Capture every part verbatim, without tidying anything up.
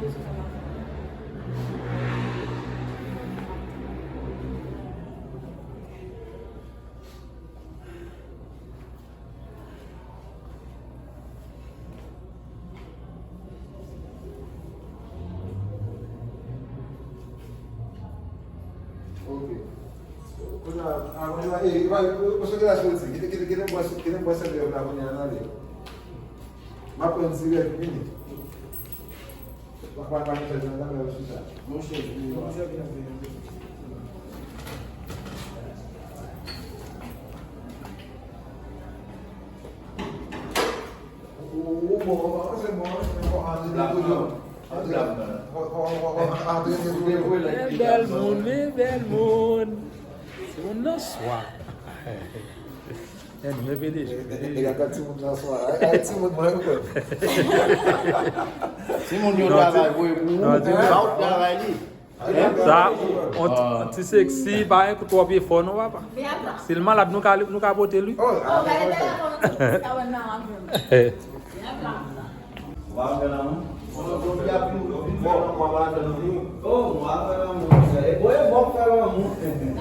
Ok. Kounye a, a, kounye a, e, e, e, e, kite, kite, kite m pran, kite m pran sèvyèt la kounye a, n ale. M ap pran dirèk, vini. Pa, pa, pa, chita. Monchè, vini. Ou, ou, ou, bon, se bon, se bon, André Dekoudyon. André, André Dekoudyon. Bèl moun, wi, bèl moun. Se moun nan swa. Anyway, P D G. Nèg la, timoun nan swa. Ay, timoun mwen menm. Timoun yo travay, voye pou ou, pa ou travay li. Sa, on ti, on ti seksi, pa gen twòp efò non, papa. Si l malad, nou ka, nou ka pote l, wi. Ou pa fè lanmou? Bon, bon, bon, bon, fè lanmou. E bon, e bon, fè lanmou.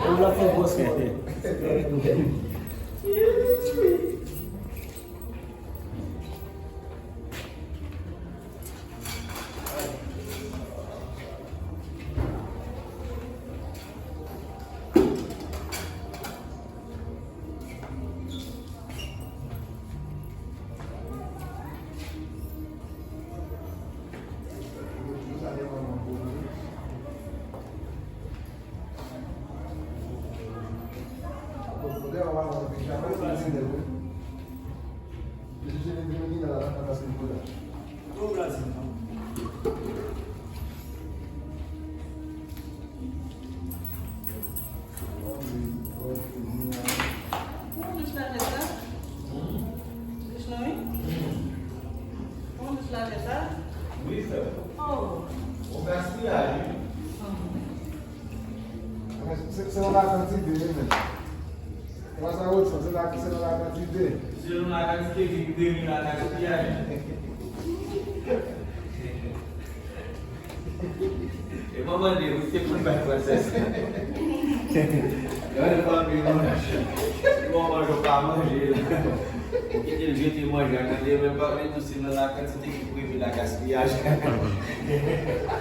Ou la fè gwòs mwen. Kòman jis laje sa? Jis nou, wi? Kòman jis laje sa? Wi, frè. Oh. Ou gaspiyaj, wi. Se, se nan lakantite, wi, men. Wè sa, Rodson, se la, se nan lakantite. Se nan lakantite ki devni la gaspiyaj. E manman de ou te konn bay fransè sa. Gade fanmi nou. Bon, manje ou pa manje la. Ou kite l jete manje a, gade, men pa, men tou se nan lakantite ki prevni la gaspiyaj.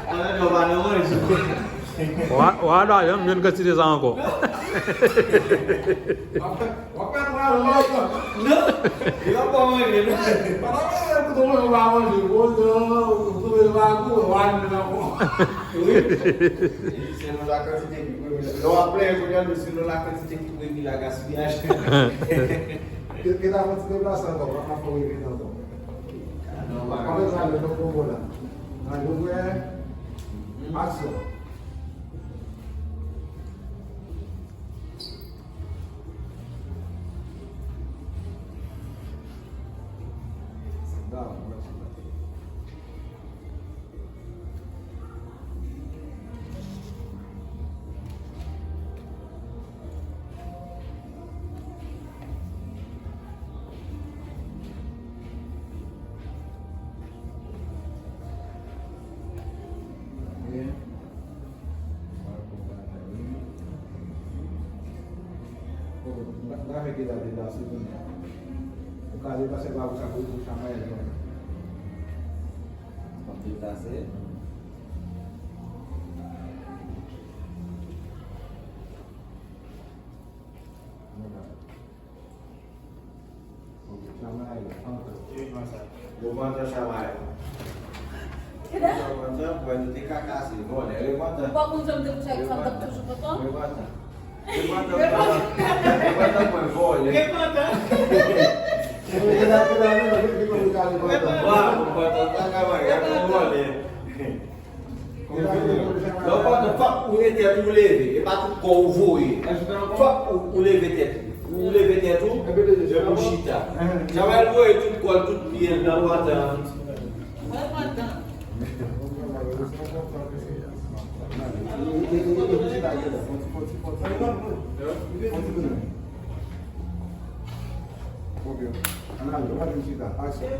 Pandan yo pa nan manje. Wa, wa la, janm jwenn kantite sa ankò. W ap fè, w ap fè travay lòt. Non, yo pa manje, non. Pa ta manje, pou tonton yo pa manje. Bon, yo, yo, yo, yo, pa gou, yo, pa manje ankò. Wi. Se nan lakantite ki prevni. Lè w ap plenyen kounye a, nou se nan lakantite ki prevni la gaspiyaj. Ke, ke ta fè ti deplase ankò, pa, pa fè w repete ankò. Ann fè sa, lè nou poko la. Nan yo, wè. Aksyon. Ou ka deplase pa pou sa pou chanpay. Ou ap deplase. Yo pantan chanmay. Yo pantan, pwen nou te ka kase. Bon, lè yo pantan. Ou pa konn jan m te kouche ak fanm k ap toujou pantan? Yo pantan. Yo pantan, yo pantan, pwen vòlè. Yo pantan. Yo pantan, yo pantan, pa ka mare, yo pantan vòlè. Lè w pantan, fòk ou gen tèt ou leve, e pa tout kò ou voye. Fòk ou, ou leve tèt ou. Ou leve tèt ou, epi ou chita. Chanmay voye tout kò l, tout pye l nan pantan. Ok. Ann ale, ou pa vin chita. Aksyon.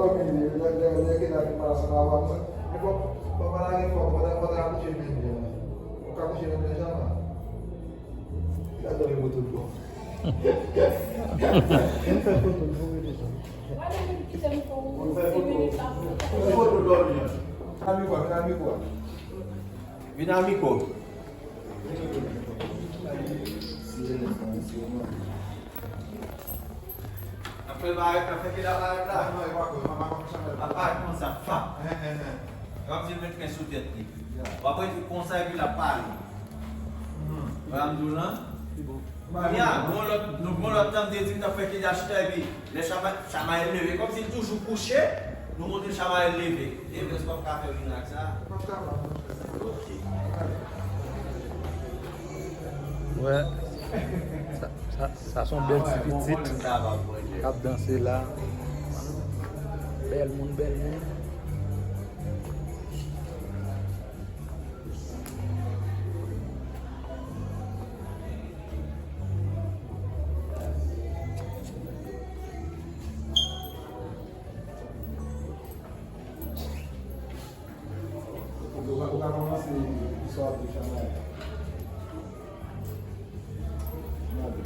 dòmi, lè, lè, lè, lè gen la ki pa ansanm avè mwen. Men fò, fò pa lage fò, fò, fò ta kouche menm jan. Ou ka kouche menm jan, man. Li ka dòmi pou tout bon. Vin fè foto, nou mete sa. Vin fè foto. Vin fè foto dòmi an. Vin nan mikwo, vin nan mikwo. Vin nan mikwo. N ap fè barèt, n ap fè kida barèt la. L ap parèt konsa, fap. W ap di l met men sou tèt li. W ap rete konsa epi l ap pale. Wè sa m di w lan? Kounye a, gon lòt, nou gon lòt tan m te di m t ap fè kida chita epi lè chama, chama leve, kòmsi l toujou kouche. Nou montre Chamael leve. Evens p ap ka fè vin ak sa. Wè, sa, sa, sa se yon bèl ti pitit k ap danse la. Bèl moun, bèl moun. Ou ka, ou ka kòmanse istwa de Chamael. Ok.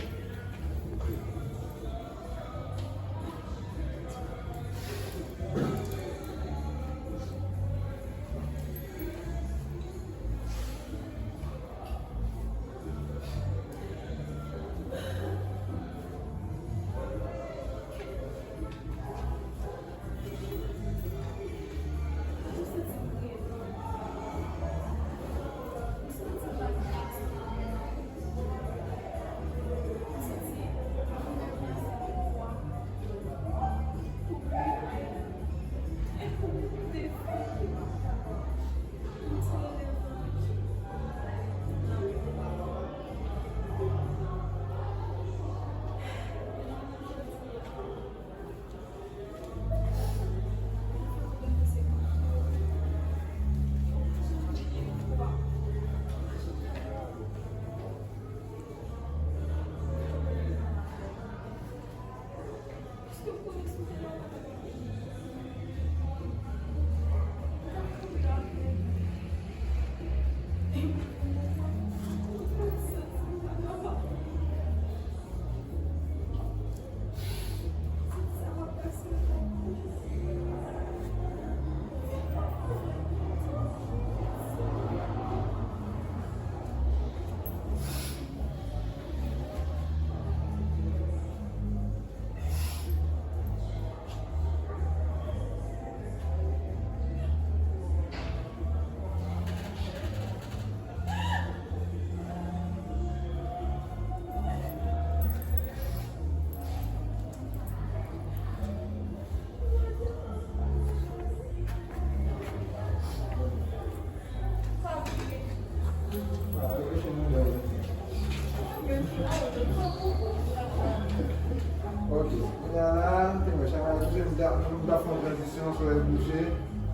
Kounye a la, te mwen, chak jou, m ta, m ta fè yon tranzisyon, solèy kouche,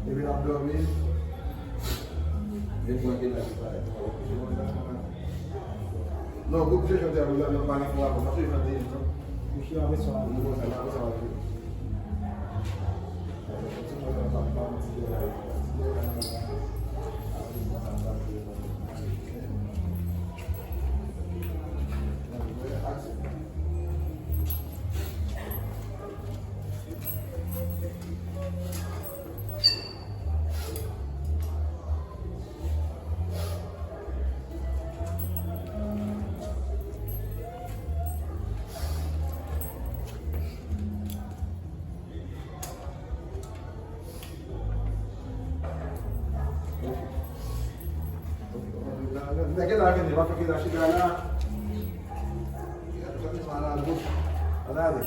epi n ap dòmi. Vin pran kèk bagay. Non, gwoup Jeje te ap la, yo pa gen fwa, paske yo te non. Mouche avè sa. Nou konsa, nou konsa, nou konsa. Nèg la vini, pa fè ki la chita la. Ann ale.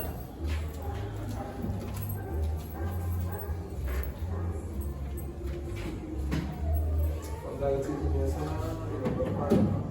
Fòk n ta retire byen sa, e lòt bò pa.